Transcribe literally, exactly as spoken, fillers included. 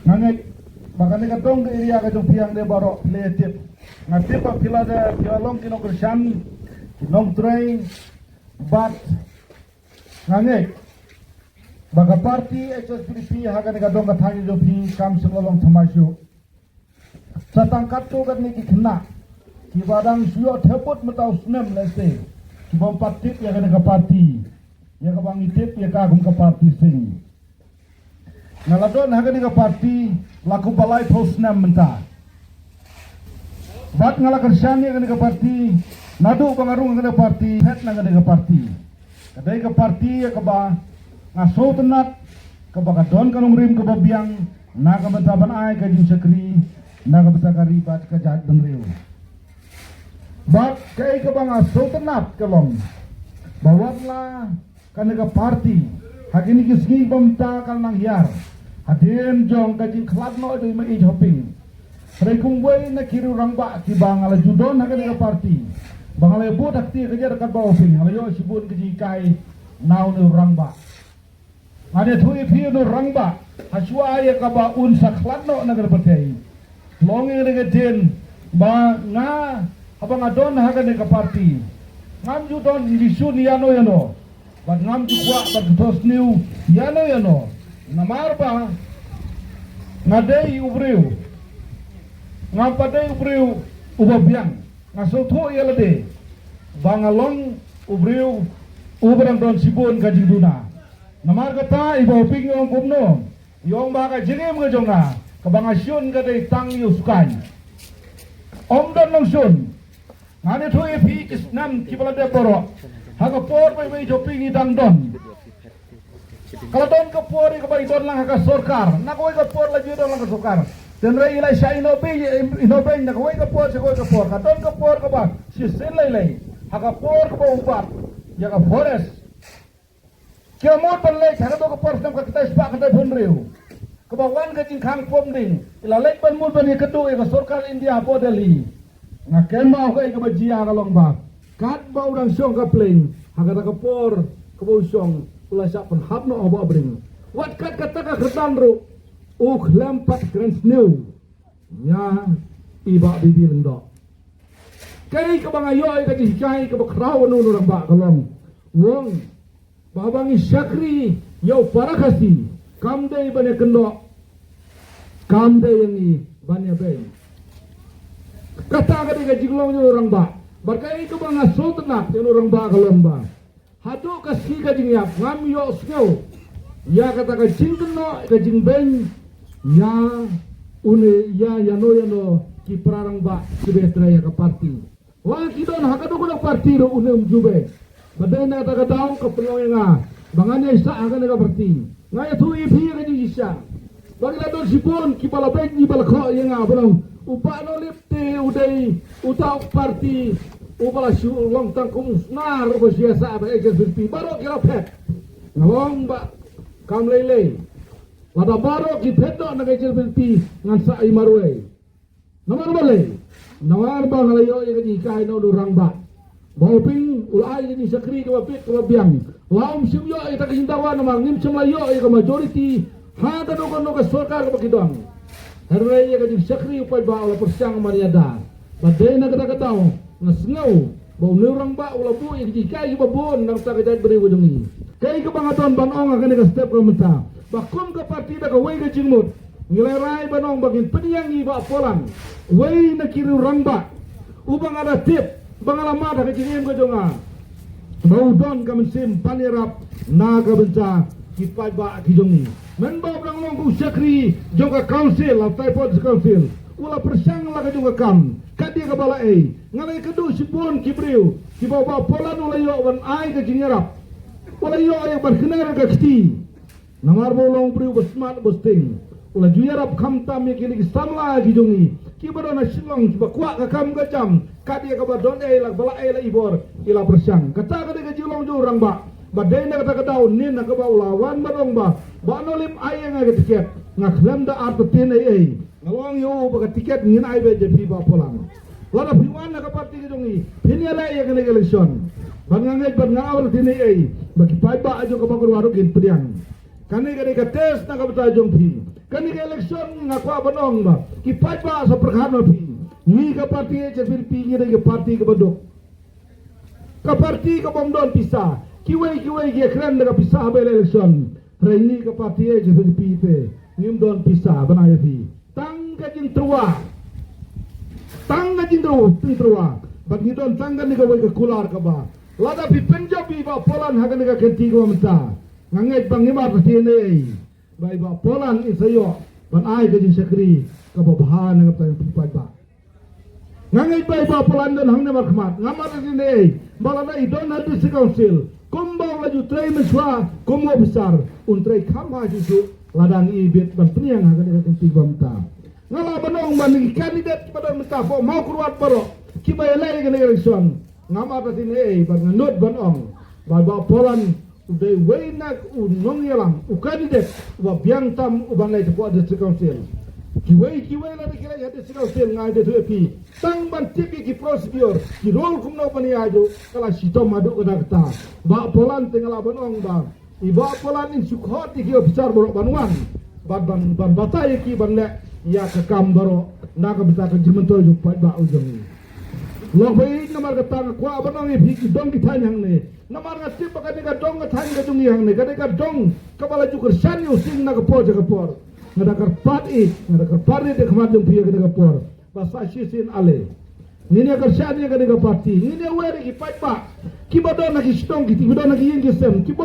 Nga ngeit ba kane ka dong ka area ka jong phi hangne baroh phi la tip. Nga tip ba phi la da phi la long ki nongkyrshan, ki nongtrei, bad nga ngeit ba ka party H S P D P ha kane ka dong ka thaiñ jong phi kam shym la long thymmai shuh. Sa tang katto katne ki khynnah kiba dang shu ïoh theput mynta u snem lehse, ki bym pat tip ïa kane ka party, ïa kaba ngi tip ïa ka kum ka party sing. Nga la don ha kane ka party la kumba laiphew snem mynta. Bad nga la kyrshan ïa kane ka party naduh ba nga rung ha kane ka party, phet na kane ka party. Ka dei ka party ïa kaba nga sngewtynnat, kaba ka don ka nongrim kaba biang na ka bynta ban ai ka jingshakri na ka bynta ka ri bad ka jaitbynriew. Bad kaei kaba nga sngewtynnat ka long ba wat la kane ka party ha kine ki sngi ba mynta ka nang hiar hadien jong ka jingkhlad noh da i Maieit Hoping. Hynrei kum uwei na ki riew rangbah kiba nga la ju don ha kane ka party, ba nga la ïa bud ha kti ka jaka ba Hoping, nga la ïoh shibun ka jinghikai na une u rangbah. Ngan ïathuh ïa phi une u rangbah, ha shuwa ïa kaba un sa khlad noh na ka pyrthei, long ïa kane ka dien ba nga, haba nga don ha kane ka party, ngam ju don jingshun ïano ïano, bad ngam ju kwah ban kynthosniew ïano ïano. Namar ba nga dei u briew, ngam pat dei u briew uba biang. Nga sngewthuh ïa lade ba nga long u briew uba dang don shibun ka jingduna. Namar kata i Bah Hoping i ong kumno? I ong ba ka jingim ka jong nga kaba nga shun ka dei tang ïa u skaiñ. Ym don nongshun. Ngan ïathuh ïa phi ki snem kiba la dep baroh, ha ka por ba i Bah Hoping i dang don. Ka la don ka por ïa kaba i don lang ha ka sorkar, na kawei ka por la ju don lang ha ka sorkar. Hynrei i la shah ïehnoh beiñ, ïehnoh beiñ na kawei ka por sha kawei ka por. Ka don ka por kaba shisien lei lei ha ka por kaba u bat ïa ka forest. Ki la mut ban leit ha kato ka por snem khatkhyndai spah khyndaiphew hynriew, kaba wan ka jingkhang pom ding, i la leit ban mut ban ïakynduh ïa ka sorkar India hapoh Delhi. Nga kynmaw kaei kaba jia, ka long ba katba u dang shong ka plane, ha kata ka por kaba u shong, u la shah pynhap noh ha Bah Bring. Wat kat kata ka kyrdan ruh u khlem pat kren sniew ïa i Bah B B Lyngdoh. Kaei kaba nga ïoh ïa ka jinghikai kaba khraw na une u rangbah ka long, u ong ba haba ngi shakri ïa u para Khasi, kam dei ban ïakynduh, kam dei ïa ngi ban ïabeiñ. Kata ka dei ka jinglong jong u rangbah. Bad kaei kaba nga sngewtynnat ïa une u rangbah ka long ba haduh ka sngi ka jingïap ngam ïohsngew ïa kata ka jingkynnoh, ka jingbeiñ ïa une, ïa ïano ïano ki para rangbah kiba trei ïa ka party. La ki don ha kano kano ka party ruh, une um ju beiñ. Ba dei na kata ka daw ka pynlong ïa nga ba ngan ïaisah ha kane ka party. Nga ïathuh ïa phi ïa ka jingshisha ba ki la don shibun kiba la beiñ, kiba la khoh ïa nga, ba long u Bah Nolip te u dei uta u party uba la shu long tang kum u snar uba shu ïaisah da H S P D P. Baroh ki la phet. Nga ong ba kam lei lei. Lada baroh ki phet noh na ka H S P D P, ngan sah i marwei. Namar balei? Namar ba nga la ïoh ïa ka jinghikai na une u rangbah. Bah Hoping u la ai ïa ka jingshakri kaba bit kaba biang. La um shym ïoh ïa ka jingdawa namar ngim shym la ïoh ïa ka majority ha kano kano ka sorkar kaba ki don. Hynrei ïa ka jingshakri u paidbah u la pyrshang ban ïada. Ba dei na kata ka daw nga sngew ba une u rangbah u la buh ïa ka jinghikai kaba bun na ka bynta ka jaitbynriew ka jong ngi. Kaei kaba nga don ban ong ha kane ka step ka mynta, ba kum ka party da kawei ka jingmut, ngi la rai ban ong ba ngin pynïeng ïa i Bah Polan, uwei na ki riew rangbah uba nga la tip, ba nga la mad ha ka jingim ka jong nga ba u don ka mynsiem ban ïarap na ka bynta ki paidbah ki jong ngi. Mynba u dang long kum u shakri jong ka council, la Typhoid Council, u la pyrshang la ka jong ka kam, kat ïa kaba la ei. Nga la ïakynduh shibun ki briew kiba u Bah Polan u la ïoh ban ai ka jingïarap, u la ïoh ïa ban kner ka kti. Namar ba u long u briew ba smat ba sting, u la ju ïarap khamtam ïa kine ki samla ki jong ngi kiba don ha Shillong kiba kwah ka kam ka jam, kat ïa kaba don ei la, ba la ei la i bor, i la pyrshang. Kata ka dei ka jinglong jong u rangbah. Ba dei na kata ka daw, nin ha kaba u la wan ban ong ba Bah Nolip ai ïa nga ka tiket, nga khlem da artatien ei ei. Nga ong ïa u ba ka tiket ngin ai beit ïa phi Bah Polan. Lada phi wan na ka party ka jong ngi, phin ïaleh ïa kane ka election. Bad nga ngeit bad nga artatien ei ei ba ki paidbah jong ka Mawkyrwat ruh kin pdiang. Kane ka dei ka test na ka bynta jong phi. Kane ka election nga kwah ban ong ba ki paidbah sa pyrkhat ma phi. Ngi ka party H S P D P ngi dei ka party kaba duk. Ka party ka bym don pisa. Kiwei kiwei ki kren da ka pisa ha election. Hynrei ngi ka party H S P D P te ngim don pisa ban ai ïa phi. Tang ka jingtyrwa. Tang ka jingtyrwa, jingtyrwa. Bad ngi don tang kane kawei ka kular kaba, lada phi pynjop ïa i Bah Polan ha kane ka kynti kaba mynta, nga ngeit ba ngim artatien ei. Ba i Bah Polan in sa ïoh ban ai ka jingshakri kaba bha na ka bynta jong phi paidbah. Nga ngeit ba i Bah Polan don hangne markhmat, ngam artatien ei. Ba lada i don ha District Council kumba u la ju trei mynshuwa kum u officer, un trei kham bha shuh shuh lada ngi bit ban pynïeng ha kane ka kynti kaba mynta. Nga lah ban ong ba na ki candidate kiba don mynta hapoh Mawkyrwat baroh kiba ïaleh ïa kane ka election, ngam artatien ei bad nga nud ban ong ba i Bah Polan u dei uwei na u nongïalam, u candidate uba biang tam uban leit hapoh District Council. Kiwei kiwei lada ki leit ha District Council nga ai jingthoh ïa phi, tang ban tip ïa ki procedure, ki rule kumno ban ïaid ruh ka la shitom haduh katta katta. Bah Polan te nga lah ban ong ba i Bah Polan in shu khot ïa ki officer baroh ban wan bad ban, ban batai ïa ki ban leh ïa ka kam baroh na ka bynta ka jingmyntoi jong u paidbah u jong ngi. Lok ba ïeit, namar kata nga kwah ban ong ïa phi ki dong ki thaiñ hangne, namar nga tip ba kane ka dong ka thaiñ ka jong ngi hangne ka dei ka dong kaba la ju kyrshan ïa u sing na ka por sha ka por. Nga da kyrpad ïeit, nga da kyrpad ïeit ha khmat jong phi ha kane ka por ba sa shisien ale ngin ïa kyrshan ïa kane ka party, ngin ïa wer ïa ki paidbah kiba don ha ki shnong, kiba don ha ki ïing ki sem, kiba